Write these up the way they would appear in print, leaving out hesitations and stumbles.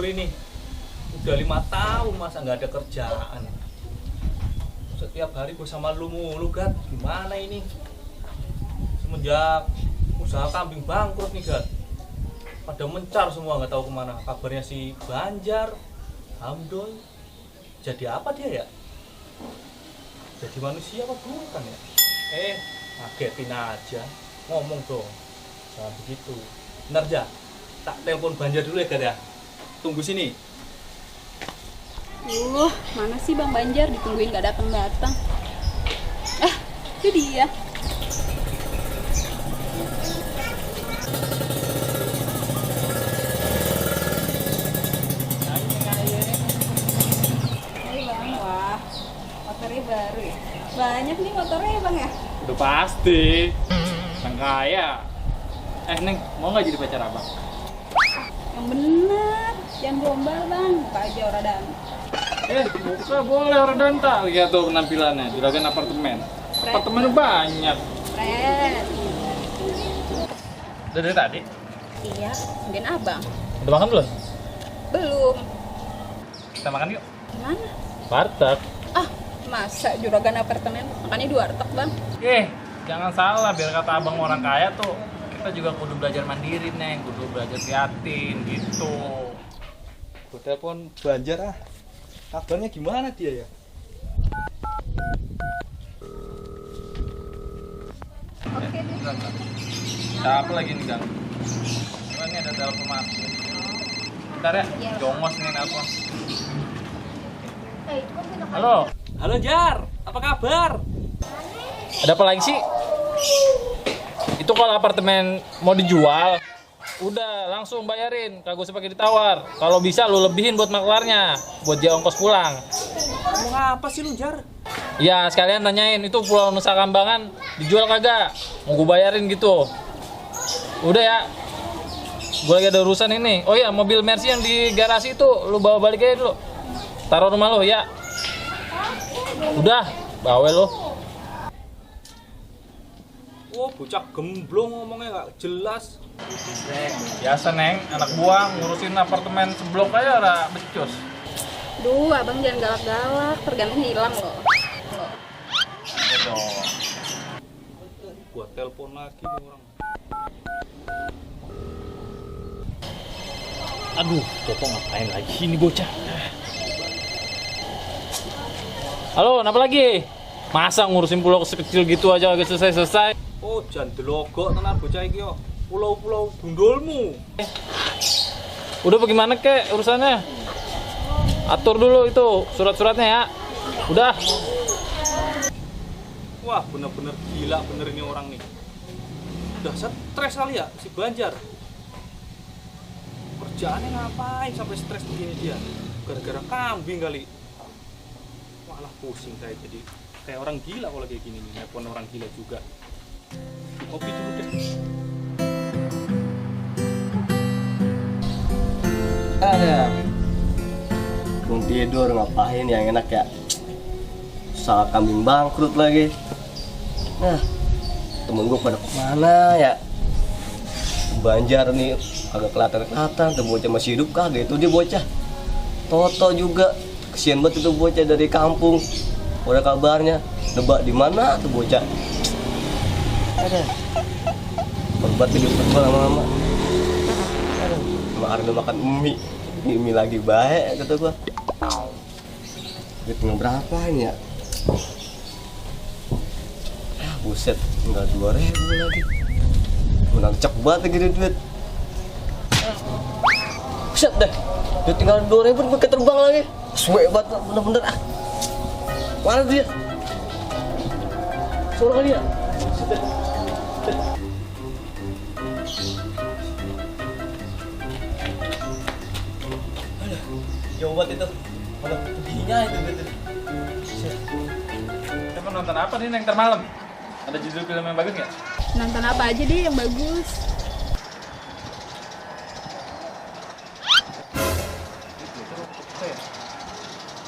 nganggur ini. Udah 5 tahun masa nggak ada kerjaan. Setiap hari gue sama lu mulu, Gat. Gimana ini? Semenjak usaha kambing bangkrut nih, Gat. Pada mencar semua, nggak tahu kemana. Kabarnya si Banjar, Hamdol. Jadi apa dia ya? Jadi manusia apa bukan ya? Ngagetin aja. Ngomong dong. Jangan begitu. Benar ya? Tak telepon Banjar dulu ya, Gat ya. Tunggu sini. Mana sih Bang Banjar, ditungguin gak datang-datang. Itu dia. Hai Bang, wah motornya baru ya? Banyak nih motornya ya Bang ya? Udah pasti. Sang kaya. Neng, mau nggak jadi pacar abang? Yang bener, jangan gombal Bang, buka aja oradan. Buka boleh orang danta. Lihat tuh penampilannya, juragan apartemen. Apartemen banyak. Keren. Udah dari tadi? Iya, mungkin Abang. Udah makan belum? Belum. Kita makan yuk. Gimana? Warteg. Masa juragan apartemen makannya di warteg Bang? Jangan salah, biar kata abang orang kaya tuh kita juga kudu belajar mandiri, Neng. Kudu belajar prihatin gitu. Gue telepon Banjar ah. Kabarnya gimana dia ya? Oke deh. Apa lagi nih, Gang? Ini ada telepon masuk. Bentar ya, Iya. jongos nih telepon. Halo. Halo Jar, apa kabar? Ada apa lagi sih? Itu kalau apartemen mau dijual, udah langsung bayarin, kagak usah pakai ditawar. Kalau bisa lu lebihin buat maklarnya, buat dia ongkos pulang. Ngomong apa sih lu Jar? Ya sekalian tanyain itu Pulau Nusa Kambangan dijual kagak? Mau gue bayarin gitu. Udah ya, gue lagi ada urusan ini. Oh iya, mobil Mercy yang di garasi itu lu bawa balik aja dulu. Taruh rumah lu ya. Udah, bawel lu. Bocah gemblong ngomongnya nggak jelas. Biasa Neng, anak buah ngurusin apartemen seblok aja ora becus. Duh, Abang jangan galak-galak, tergantung hilang loh. Gua telepon lagi nih orang. Aduh, Toto ngapain lagi ini bocah? Halo, kenapa lagi? Masa ngurusin pulau sekecil gitu aja agak selesai-selesai? Jangan delogok tenan bocah iki yo. Pulau-pulau gundulmu. Udah bagaimana kek urusannya? Atur dulu itu surat-suratnya ya. Udah. Wah, bener-bener gila bener ini orang nih. Udah stres kali ya si Banjar. Kerjaannya ngapain sampai stres begini dia? Gara-gara kambing kali. Malah pusing saya jadi kayak orang gila kalau kayak gini nih, nelpon orang gila juga. Kopi dulu deh. Mau tidur ngapain yang enak ya? Usaha kambing bangkrut lagi. Nah, temen gue pada kemana ya? Banjar nih agak kelihatan tuh bocah masih hidup kagak itu dia bocah. Toto juga kesian banget itu bocah dari kampung. Udah kabarnya nebak di mana tuh bocah. Ada. Berbat hidup gue lama-lama. Kemarin udah makan mie lagi baik kata gua. Duit berapa ini ya? Buset, tinggal 2.000 lagi. Menang cepat gitu duit. Buset deh, duit tinggal 2.000 pakai terbang lagi. Suwe banget bener-bener ah. Mana dia? Suara kali ya? Buset deh. Jauh banget itu. Mana giginya itu gitu. Kita mau nonton apa nih Neng ntar malam? Ada judul film yang bagus nggak? Nonton apa aja deh yang bagus.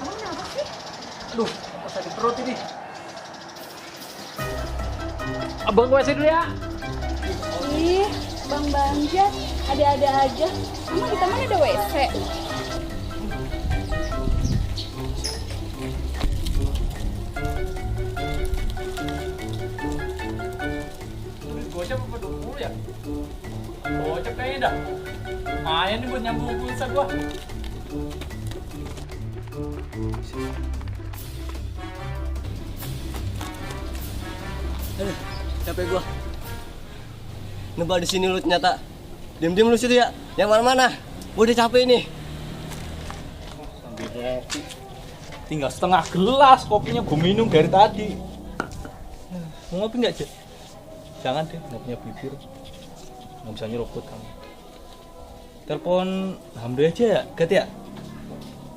Kamu kenapa sih? Aduh, apa sakit perut ini? Abang gue dulu ya. Ih, Bang Banjar, ada-ada aja. Emang di taman ada WC? Bocah apa 20 ya? Bocah kayaknya dah. Lumayan nih buat nyambung pulsa gua. Aduh, capek gua. Nebak di sini lu ternyata. Diam-diam lu situ ya. Yang mana-mana. Gua udah capek nih. Sambil ngopi. Tinggal setengah gelas kopinya gue minum dari tadi. Mau ngopi nggak, Cek? Jangan deh, nggak punya bibir. Nggak bisa nyeruput kamu. Telepon Hamdo aja ya, Gat ya?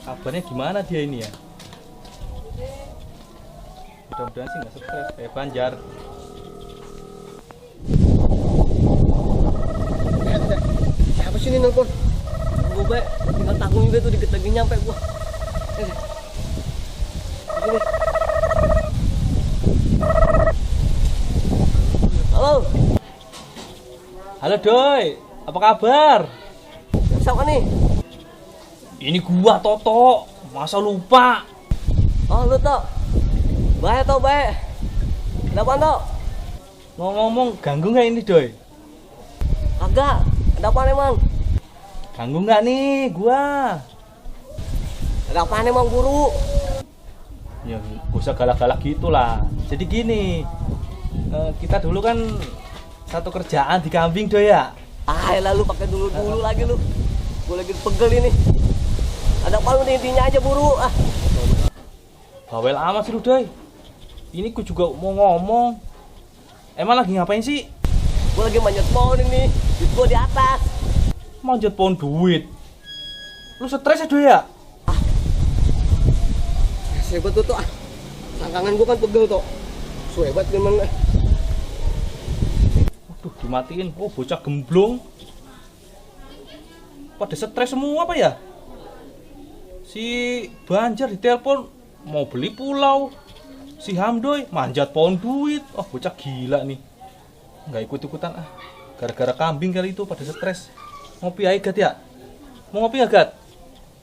Kabarnya gimana dia ini ya? Mudah-mudahan sih nggak stres kayak Banjar. Siapa sih ini nelfon? Gua baik, tinggal tanggung juga tuh dikit lagi nyampe gua. Sini. Halo, Halo Doi, apa kabar? siapa nih? Ini gua Toto, masa lupa? Oh lu Tok. Baik Tok, baik. Kenapa Tok? Ngomong-ngomong, ganggu nggak ini Doi? Agak, ada apa emang? Ganggu nggak nih gua? Ada apa emang guru? Ya gak usah galak-galak gitu lah. Jadi gini, kita dulu kan satu kerjaan di kambing Doi ya. Lalu pakai dulu lagi lu. Gue lagi pegel ini. Ada apa lu nih, intinya aja buru. Bawel amat sih lu Doi. Ini gua juga mau ngomong. Emang lagi ngapain sih? Gue lagi manjat pohon ini. Duit gue di atas. Manjat pohon duit. Lu stres ya Doi ya? Hebat tuh Tok. Langkangan gue kan pegel Tok. Hebat memang. Waduh, dimatiin. Oh, bocah gemblong. Pada stres semua apa ya? Si Banjar ditelepon mau beli pulau. Si Hamdoy manjat pohon duit. Oh, bocah gila nih. Nggak ikut-ikutan ah. Gara-gara kambing kali itu pada stres. Ngopi aja Gat ya? Mau ngopi ya Gat?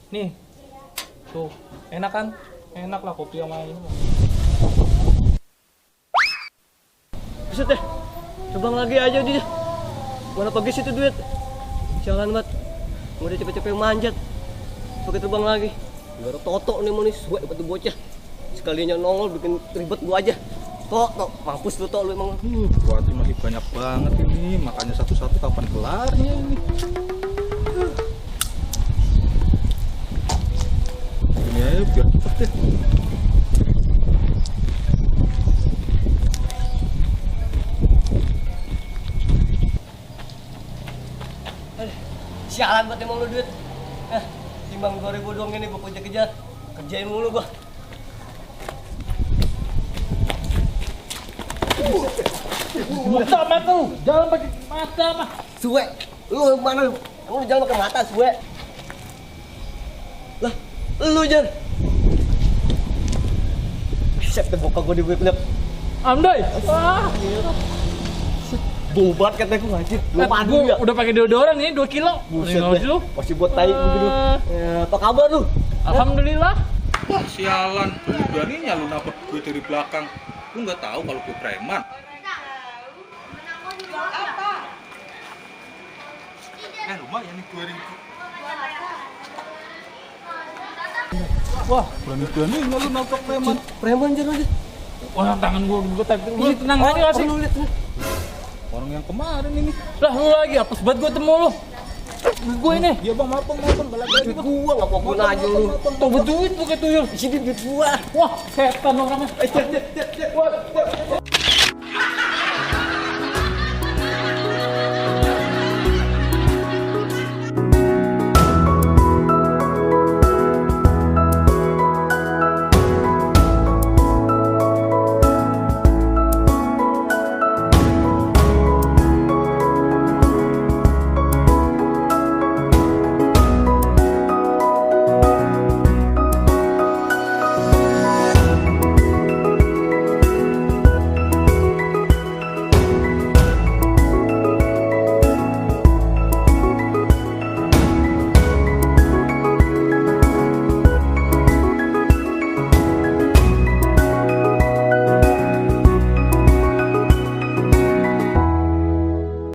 Nih. Tuh, enak kan? Enak lah kopi sama ini. Buset deh. Terbang lagi aja dia. Mana pagi situ duit. Jalan banget. Udah cepet-cepet manjat. Pakai terbang lagi. Gara Toto nih manis. Suwe batu bocah. Sekalinya nongol bikin ribet gua aja. Tok, mampus lu Tok lu emang. Berarti masih banyak banget ini. Makanya satu-satu kapan kelarnya ini. Ini aja biar cepet deh. Sialan banget emang lu duit. Timbang 2000 doang ini gua kejar-kejar. Kerjain mulu gua. Buka mata lu, jangan pakai mata mah. Suwe, lu mana lu? Lu jangan pakai mata, Suwe. Lah, lu Jan. Siap deh bokap gua di web. Amdoy. Wah, Bobat kata gua anjir. Lu padu ya. udah pakai deodoran ini 2 kilo. Buset Nggak deh. lu. Masih buat tai begitu. Apa kabar lu? Alhamdulillah. Wah sialan, beraninya lu nabrak gue dari belakang. Lu nggak tahu kalau gue preman. Lumayan nih 2000. Wah, berani-beraninya lu nabrak preman. Preman Jan aja. Wah, tangan gua tadi. Lu tenang aja gak sih? Lu lihat. Orang yang kemarin ini. Lah lu lagi apes banget gua temu lu. Gue ini. Iya bang, maaf bang, balik lagi Duit gua enggak guna aja lu. Tuh betul itu kayak tuyul. Isi duit gua. Wah, setan orangnya.